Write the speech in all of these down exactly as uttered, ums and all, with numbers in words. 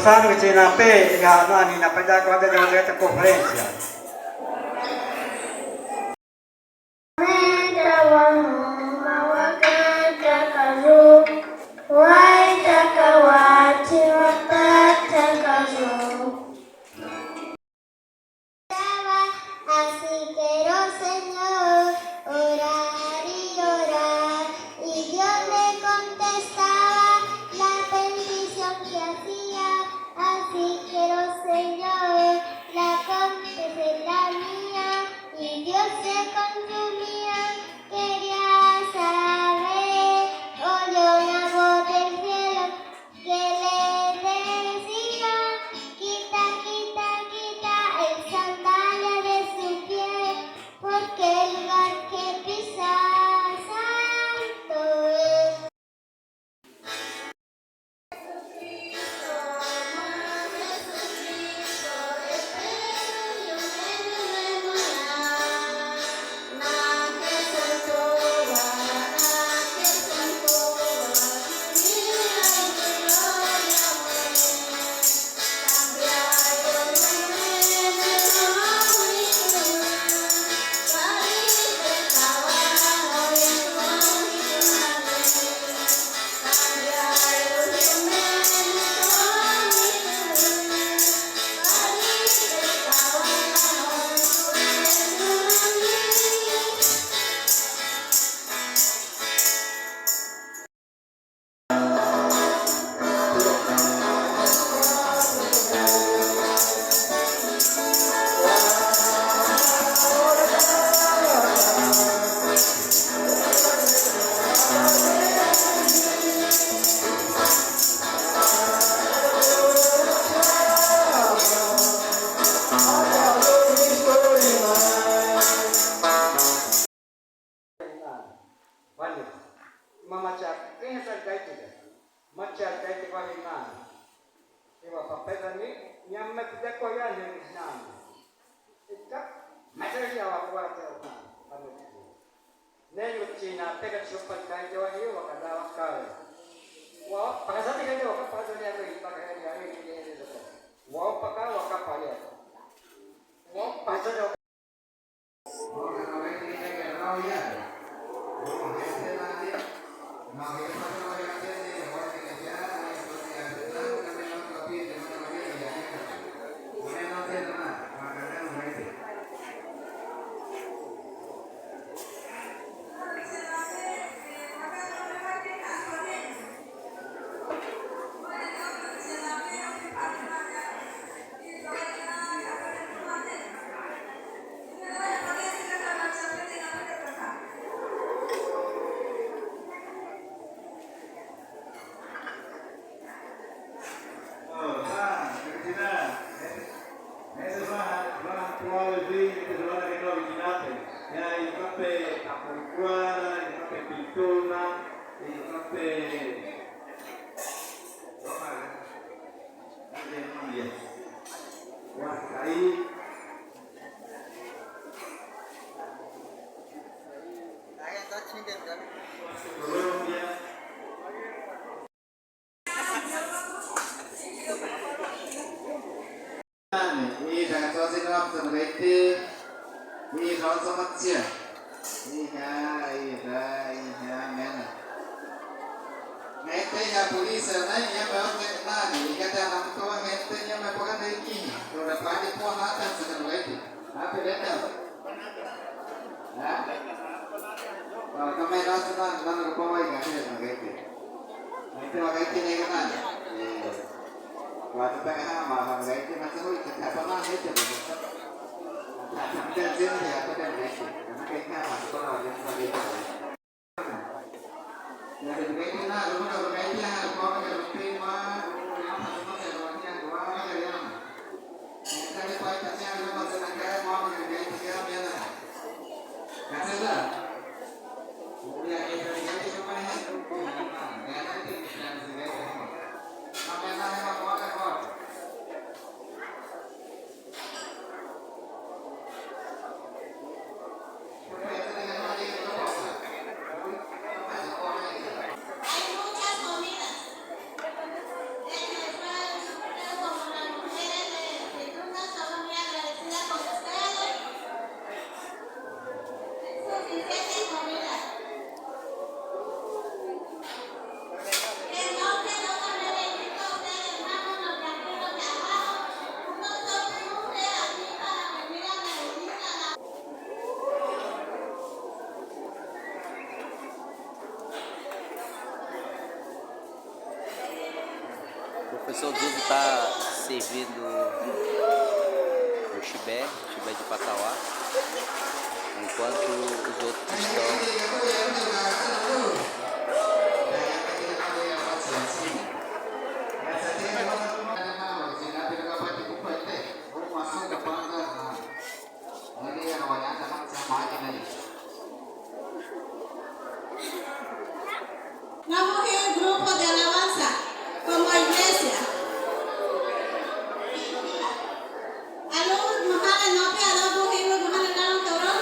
Sano ki china pe, iga no ani na peda ko ada jawab jawab conferencia. Wai tawa huma wakata kazu, wai takawa tiwa pata kazu. Así que el Señor oraba y oraba, y Dios le contestaba la petición que hacía. Así que el Señor la contestó la mía, y Dios se consumía. Quería saber, oyó una voz del cielo que le decía: "Quita, quita, quita el sandalia de su pie, porque el lugar que pisa santo es". Vale. Mama chak, kaya sa gaiti ka. Macha gaiti ka hina. Iwa papeda ni, nyam me pida ko ya ni na. Ika, macha ya wa kwa te na. Vale. Ne yu china, pega chupa gaiti wa hi, wa kada wa kare. Wa, pakasati gaiti wa, pakasati ya ko hi, pakasati ya ko hi, wa, paka, wa kapa ya. Wa, pakasati Ih, jangan soal sini waktu nanti. Ih, soal sama sia. Iha, iha, iha, mana? Ngete ya polis na, ya mau ke nani? Iha dalam tua ngete ya mau pakai lagi. Kalau dapat di po hata sekarang lagi. Apa dia tahu? Ha? Oh, kamera sana, nana ko pawai ka, kaya ka gaiti. Ito ka gaiti na yun na. Eh. Wa ta pa ha, ma, ma gaiti, ma sa hui, ta pa ma, ito. Ta pa ma, ito, ito, ito, ito, ito. Kana kaya ka, ma, sa pa na, ito, ito, ito. Servindo o chibé, chibé de patauá, enquanto os outros estão. Vamos ir grupo de alabanza como iglesia. Alô, mahana nope, alô, buhi, mahana dalam toro.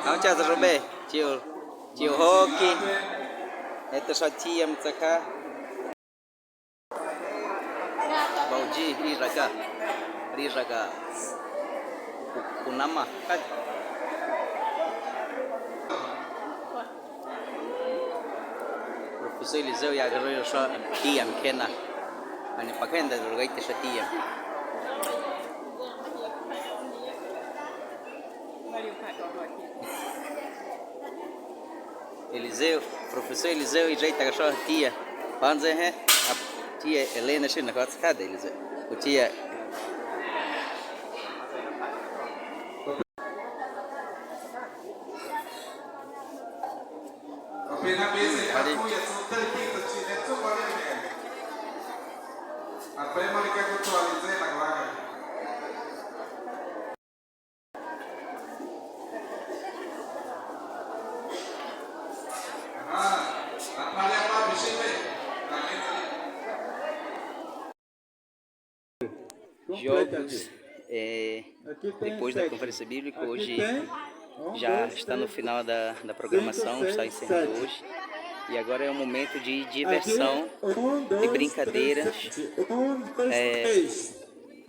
Hao cha za robe, chiu, chiu hoki. Eto sa tia mtsaka. Bauji, ri raka, ri raka. Ku-, kunama, kai. Professor Eliseu ya garo sho tiam kena. Ani pakenda rogai te sho tiam. Eliseu, professor Eliseu, i jai ta sho tia. Panze he, ap-, tia Helena shi na kats kada Eliseu. Ku tia. Jogos, é, depois da conferência bíblica, hoje já está no final da, da programação, está encerrando hoje. E agora é um momento de diversão, de brincadeiras, é,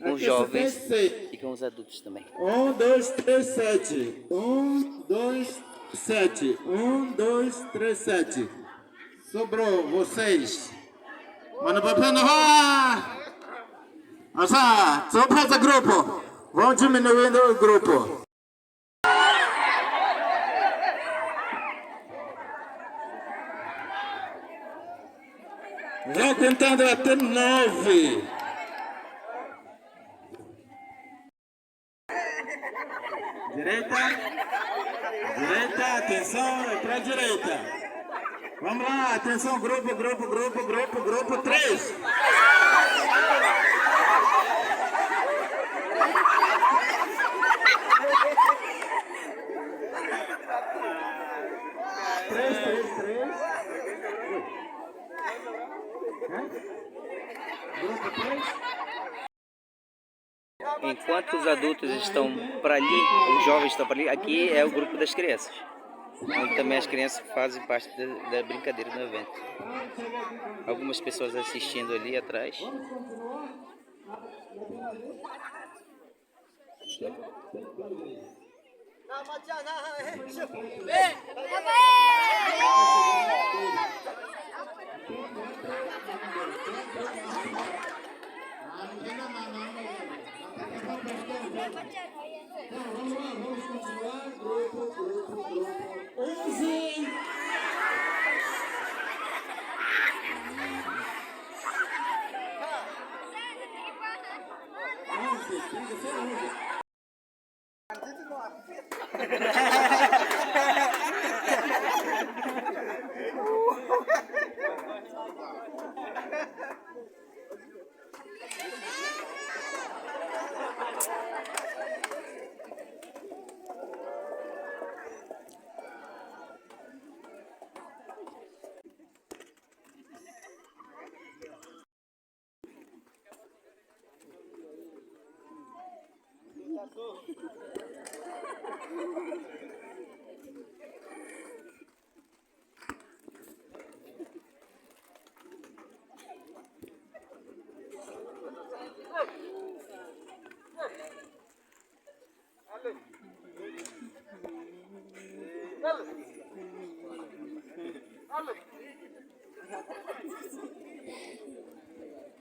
com os jovens e com os adultos também. Um, dois, três, sete. Um, dois, sete. Um, dois, três, sete. Sobrou vocês. Mano, papel no ar. Asa, sobrou esse grupo. Vão diminuindo o grupo. Vou contando até nove. Direita. Direita, atenção, é pra direita. Vamos lá, atenção, grupo, grupo, grupo, grupo, grupo três. Três, três, três. Hã? Grupo três. Enquanto os adultos estão pra ali, os jovens estão pra ali, aqui é o grupo das crianças, onde também as crianças fazem parte da, da brincadeira do evento. Algumas pessoas assistindo ali atrás.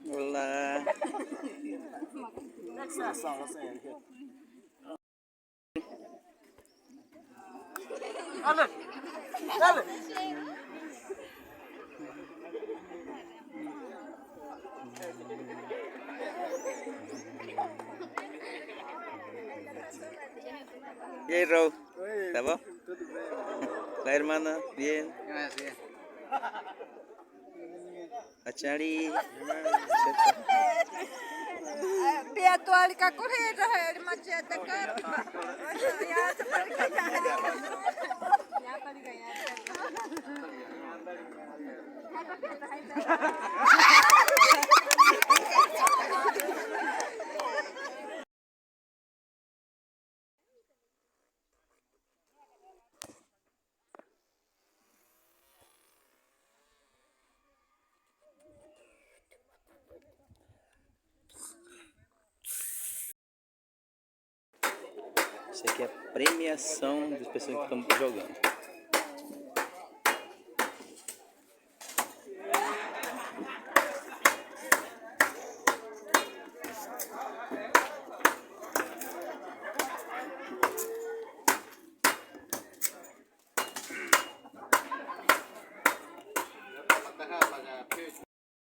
Olá. E aí, Rô? Oi, tá bom? Tudo bem, mano. Tá, irmã? Bien. Graças. Achari. Pia tuali ka kuri rahe, irmã tia taka. Isso aqui é a premiação das pessoas que estão jogando.